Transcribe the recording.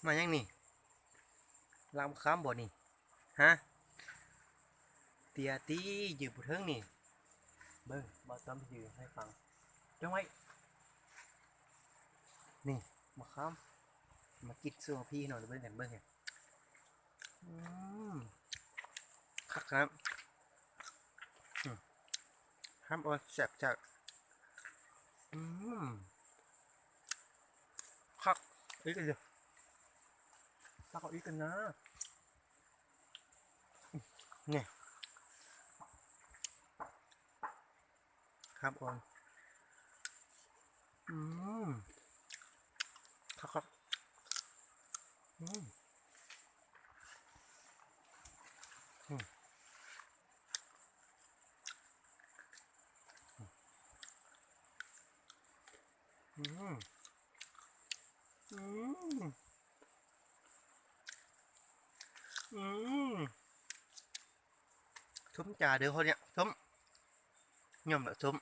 ມາຫຍັງນີ້? ລາກມະຂາມບໍ່ນີ້? ຮະ? ເຕຍຕີ ຢືນບໍ່ເຖິງນີ້. ເບິ່ງ ບ່າວຕ້ອມຢືນໃຫ້ຟັງ. ຈ້ອງໄວ້. ນີ້ ມະຂາມ ມາກິນສູ່ພີ່ນ້ອງເບິ່ງກັນ ເບິ່ງ. ອືມ ຄັກຂະໜາດ. ອືມ ຄຳອ່ອນແຊບໆ. ອືມ ຄັກອີກເດີ. ຕັກເອົາອີກກັນນະ. ນີ້ ຄຳອ່ອນ. ອືມ ຄັກໆ. ອືມ ອືມ ອືມ ອືມ ອືມ ສົ້ມຈ້າເດີ ຄົນເນີ້ຍ ສົ້ມ ຍອມລະສົ້ມ.